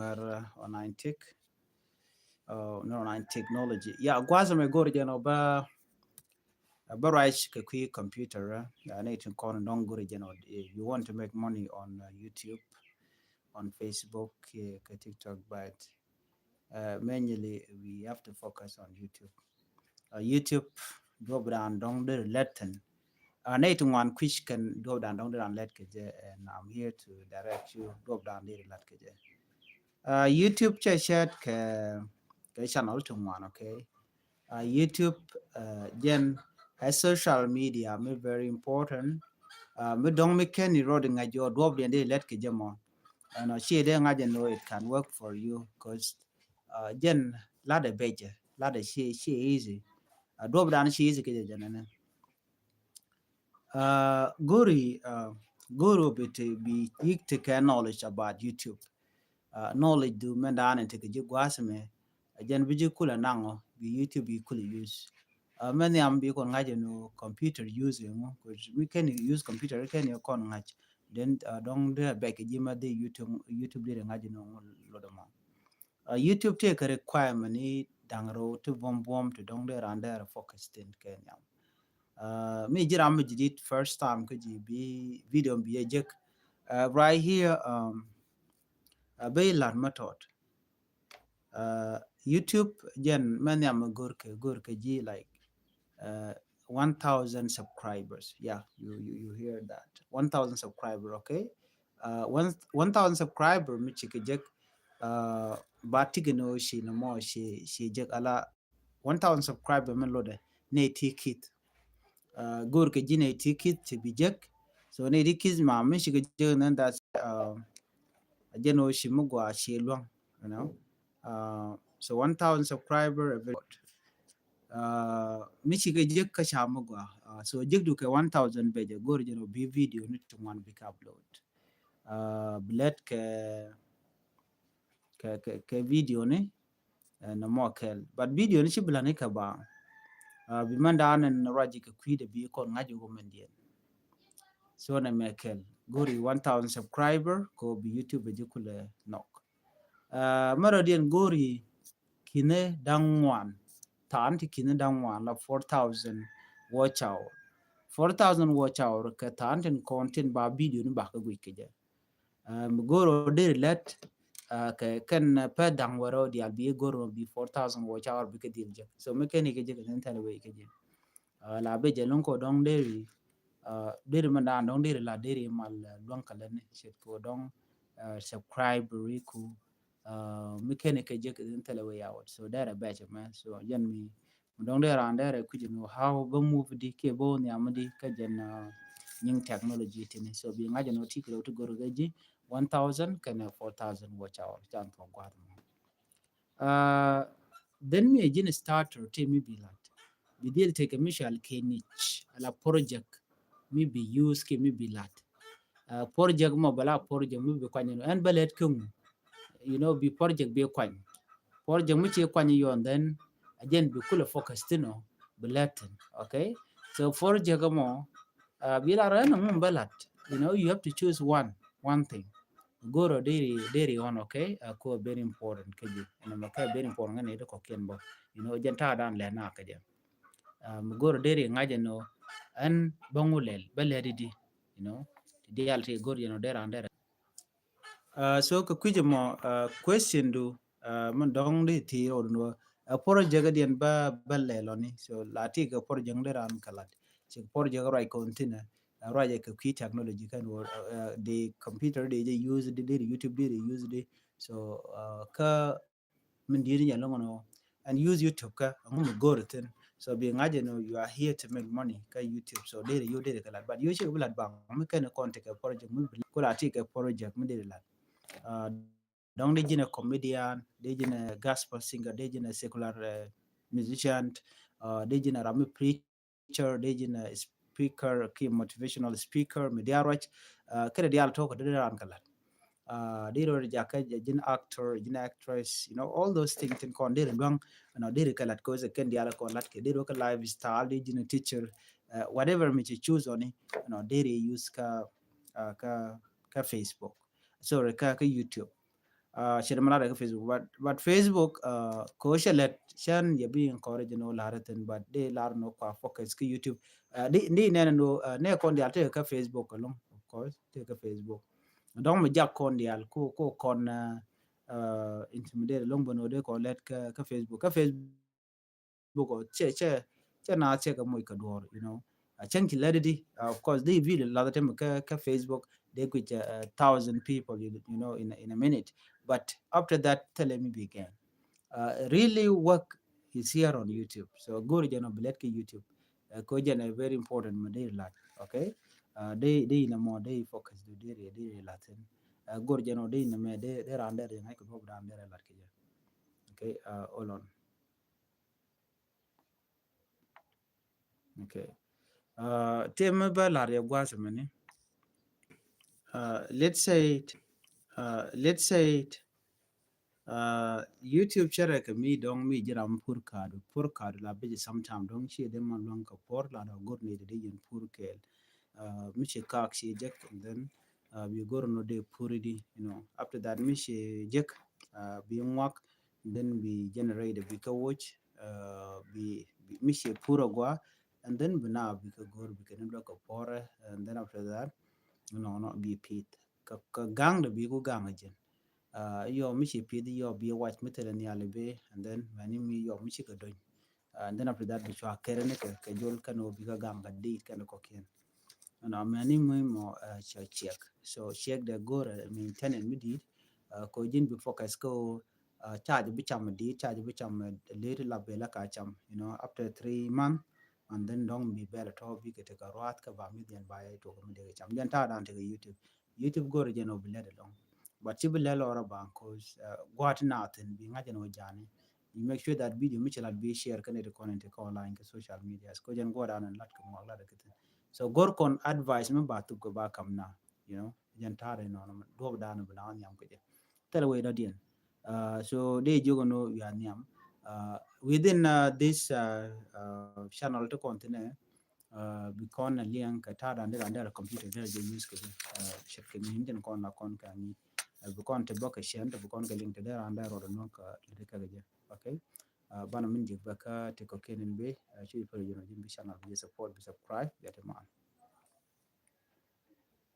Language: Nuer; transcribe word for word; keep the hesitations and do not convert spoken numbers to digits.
Nuɛr, uh, online tech. Uh, nuɛr online technology. Ya, gua̱a̱th mɛ go̱r jɛn ɔ ba, uh, ba ruac kɛ kui̱ computer, uh, ya, ni tin kɔn dɔ̱ŋ go̱r jɛn ɔ, if you want to make money on, uh, YouTube, on Facebook, uh, kɛ TikTok, but, uh, mainly we have to focus on YouTube. Uh, YouTube, duɔp dan dɔ̱ŋ deri lɛt thin. Uh, nɛy ti ŋuan kui̱c kɛn duɔp dan dɔ̱ŋ deri an lɛt kɛ jɛ, and I'm here to direct you, duɔp dan deri lɛt kɛ jɛ. Uh, YouTube cɛ cɛt kɛ, kɛ channel ti ŋuan, okay? Uh, YouTube, uh, jɛn ɛ social media mi very important. Uh, mi dɔ̱ŋ mi kɛn i rɔɔd i ŋa̱c jɔ duɔp diɛn deri lɛt kɛ jɛ mɔ. Ɛn ɔ ci dee ŋa̱c ɛn ɔ, it can work for you, 'cause, uh, jɛn lat ɛ bɛcɛ, lat ɛ ci, ci easy. Uh, duɔp dan ci easy kɛ jɛ jɛn ɛnɛ. Uh, go̱ri, uh, go̱ri ɔ bi ti, bi yik ti kɛ knowledge about YouTube. Uh, knowledge du mɛn dan in ti kɛ ji̱ gua̱a̱th mɛ, uh, jɛn bi ji̱ kulɛ naŋ ɔ, bi YouTube bi kulɛ use. Uh, mɛn nhiam bi kɔn ŋa̱c ɛn ɔ computer use ɛŋu, 'cause mi kɛn use computer kɛn yɛ kɔn ŋa̱c. Then, uh, dɔ̱ŋ dee bɛc kɛ ji̱ ma dee YouTube, YouTube dee ŋa̱c ɛn ɔ ŋu lotdɛ mɔ. Uh, YouTube tëë kɛ requirement ni da̱ŋ rɛw ti buɔ̱m buɔ̱m ti dɔ̱ŋ dee raan dee rɛ focus thin kɛ nhiam. Uh, mi ji̱ ram mi ji̱ dit first time kä ji̱ bi video bi yɛ jek. Uh, right here, um, uh, ben lar ma tɔt. Uh, YouTube jɛn mɛ nhiam mi go̱r kɛ, go̱r kɛ ji̱, like, uh, one thousand subscribers. Yeah, you, you, you hear that. One thousand subscriber, okay? Uh, one, one thousand subscriber mi ci kɛ jek, uh, ba tikɛ ni o ci ni mɔ ci, ci jek ala one thousand subscriber mi lotdɛ nɛy ti kith. Uh, go̱r kɛ ji̱ nɛy ti kith ti bi jek. So nɛy ti kith ma mi ci kɛ jek, then that's, uh, a jɛn o ci mi gua ci luaŋ, you know. Uh, so one thousand subscriber every, uh, mi ci kɛ jek kä ca mi gua. Uh, so jek du kɛ one thousand bɛ jɛ go̱r jɛn o bi video ni ti ŋuan bi kɛ upload. Uh, bi lɛt kɛ, kɛ, kɛ, kɛ video ni, uh, nɛ mɔ kɛl. But video ni ci bi la ni kɛ ba. Uh, bi mɛn dan ni ruac kɛ kui̱dɛ bi kɔn ŋa̱c wä mɛn diɛn. So nɛ mɛ kɛl. Go̱ri one thousand subscriber ko bi YouTube bi ji̱ kulɛ nɔk. Uh, mɛ rɔ diɛn go̱ri kinɛ daŋ ŋuan. Tha̱a̱n ti kinɛ daŋ ŋuan la four thousand watch hour. Four thousand watch hour kɛ tha̱a̱n tin kɔn tin ba video ni ba kɛ guic kɛ jɛ. Uh, mi go̱r ɔ deri lɛt, uh, kɛ kɛn, uh, pɛ da̱ŋ wärä dial bi go̱r ɔ bi four thousand watch hour bi kɛ dhil jek. So mi kɛn ikɛ jek kɛ thin thɛl wee ikɛ jek. Uh, la bɛ jɛ luŋ kɔ dɔŋ deri, uh, deri mɛ dan dɔŋ deri la deri mal, uh, luŋ kɛ lɛni ce̱tkɛ dɔŋ, uh, subscriber iku, uh, mi kɛn ikɛ jek kɛ thin thɛl wee yawat. So deri bɛ cɛ mɛ. So jɛn mi mi dɔ̱ŋ dee raan dee rɛ kui̱c ni how bä move di kiɛ bä wä nhiam di kä jɛn, uh, nyiŋ technology tini. So bi ŋa̱c ni wä ti kɛ rɛw ti go̱r kɛ ji̱ one thousand kɛnɛ four thousand watch hour can thuɔ̱k gua̱a̱th mɔ. Uh, then mi a ji̱n starter ti mi bi lat. Bi dhil tekɛ mi cal kɛ niche ala project mi bi use kiɛ mi bi lat. Uh, project mɔ bɛ la project mi bi kuany ni ɛn bä lɛt kä ŋu. You know, bi project bi kuany. Project mi ci kuany yɔn then a jɛn bi kulɛ focus thin ɔ bi lɛt thin. Okay. So project mɔ, uh, bi la rɛ ni ŋu bä lat. You know, you have to choose one, one thing. Go̱r ɔ deri, deri ɔn, okay. Uh, ko very important kä ji̱. Ɛn mɛ kɛ very important ŋä ni di kɔkiɛn bä. You know, jɛn ta̱a̱ dan lɛ na kä jɛn. Uh, mi go̱r ɔ deri ŋa̱c ɛn ɔ ɛn bä ŋu lɛl bä lɛt di di. You know, ti dial ti go̱r jɛn ɔ deri an deri. Uh, so kɛ kui̱c mɔ, uh, question du, uh, min dɔŋ di ti rɔ dun wä. Uh, project diɛn ba, ba lɛ lɔni. So la ti kɛ project di ran kɛ lat. Ci project ruac kɔn thinɛ. Uh, ruac kɛ kui̱ technology kɛn wä, uh, uh, di computer di jɛ use di, di YouTube di use di. So, uh, kä min di̱i̱t ni jɛ loŋ nɔ. And use YouTube kä, ɛŋu mi go̱r thin. So bi ŋa̱c ɛn ɔ, you are here to make money kä YouTube. So deri yo deri kɛ lat. But yo cɛ bi lat baŋ. Mi kɛn kɔn ti kɛ project mi bi kula ti kɛ project mi deri lat. Uh, dɔŋ di ji̱n a comedian, di ji̱n a gospel singer, di ji̱n a secular, uh, musician, uh, di ji̱n a ram mi preacher, di ji̱n a speaker, ki motivational speaker, mi diaal ruac, uh, kɛ di diaal tɔk di ran kɛ lat. Uh, di rɔ jakä ji̱n actor, ji̱n actress, you know, all those things tin kɔn di ri luaŋ, you know, di ri kɛ lat kɛ wä kɛn diaal kɔn lat kɛ, di rɔ kɛ lifestyle, di ji̱n a teacher, uh, whatever mi ci choose ɔni, you know, di ri use kä, uh, kä, kä Facebook. Sorry, kä, kä YouTube. Cɛ dɛ mi lar kä Facebook, but, but Facebook kɛ cɛ lɛt cɛn yɛ bi encourage ni wä lar thin, but dee lar ni wä kua focus kä YouTube. Di, di nɛn ni wä nɛ kɔn dial tëë kä Facebook along, of course tëë kä Facebook. Dɔŋ mi jak kɔn dial ko, ko kɔn intimidate along bä ni wä dee kɔn lɛt kä Facebook, kä Facebook. Cɛ, cɛ, cɛ na cɛ kɛ moc kɛ duɔr, you know. Cɛn ci lɛt di, of course di video lath tɛm kä, kä Facebook dee kuic a thousand people, you know, in, in a minute. But after that thilɛ mi bi gɛn. Really work is here on YouTube. So go̱r jɛn ɔ bi lɛt kä YouTube. Ko jɛn a very important ma dee lat. Okay. Dee, dee in a mɔ dee focus du dee, dee lat thin. Go̱r jɛn ɔ dee in a mɛ dee, dee ran dee ri ŋa̱c kɛ duɔp ran dee ri lat kɛ jɛ. Okay. Hold on. Okay. Tëë mi bä lar yɛ gua̱a̱th mini. Let's say it. Let's say it. YouTube cɛ rɛ kɛ mi dɔŋ mi jiram pur ka̱a̱du, pur ka̱a̱du la bi jɛ sometime dɔŋ ci dee ma luaŋ kɛ pur la dɔŋ go̱r ni dee yɛn pur kɛɛl. Mi ci kaak ci jek, and then bi go̱r nɔ dee pur di, you know. After that mi ci jek, bi ŋuak, then bi generate bi kä watch, bi, bi mi ci pur agua, and then bi na bi kä go̱r bi kä ni dɔk kɛ pore, and then after that nɔ, nɔ bi pith. Kɛ, kɛ gaŋ dee bi ku gaŋ a jɛn. Yɔ mi ci pith yɔ bi watch mi thilɛ nhial bi, and then mɛni mi yɔ mi ci kɛ dony. And then after that bi cua kɛrɛ ni kɛ, kɛ jol kɛn wä bi kä gaŋ kɛ dit kɛn kɔkiɛn. Ɛn amɛni ŋui̱ mɔ cɛ ciɛk. So ciɛk dɛ go̱rɛ mi intended mi dit. Ko ji̱n bi focus ko charge bi cam dit, charge bi cam lit la bela ka cam, you know, after three month, and then dɔŋ bi bela tɔ bi kɛ tekɛ ruath kɛ ba mi diɛn ba yɛ tuɔk mi dee kɛ cam. Jɛn ta̱a̱ dan tekɛ YouTube. YouTube go̱rɛ jɛn wä bi lɛt along. But ci bi lɛl ɔrɔ ba, cause gua̱a̱t na thin bi ŋa̱c jɛn wä jani. You make sure that video mi ci lat bi share kɛn it kɔn in ti kɔ online kɛ social media. Ko jɛn guɔ dan in lat kɛ muak lat kɛ thin. So go̱r kɔn advice mi ba thuk kɛ ba kam na, you know, jɛn ta̱a̱ in nɔnɔ duɔp dan bi na wä nhiam kɛ jɛ. Thil wee dɔ diɛn. So dee jiök ɛn ɣöö wiaa nhiam within this channel ti kɔn thinɛ. Bi kɔn a liɛŋ kɛ ta̱a̱ dan dee ran dee computer dee jɛ use kɛ jɛ. Cɛ kɛ ŋi̱n jɛn kɔn la kɔn kɛ ŋi̱. Bi kɔn ti bä kɛ cɛn ti bi kɔn kɛ liŋ ti dee ran dee rɔɔd ɛn ɣöö kɛ lɛ dee kɛ kɛ jɛ. Okay. Banɛ min ji̱ bä kä ti kɔ kɛn in bi ci pär jɛn ɔ ji̱n bi channel bi jɛ support bi subscribe bi ati man.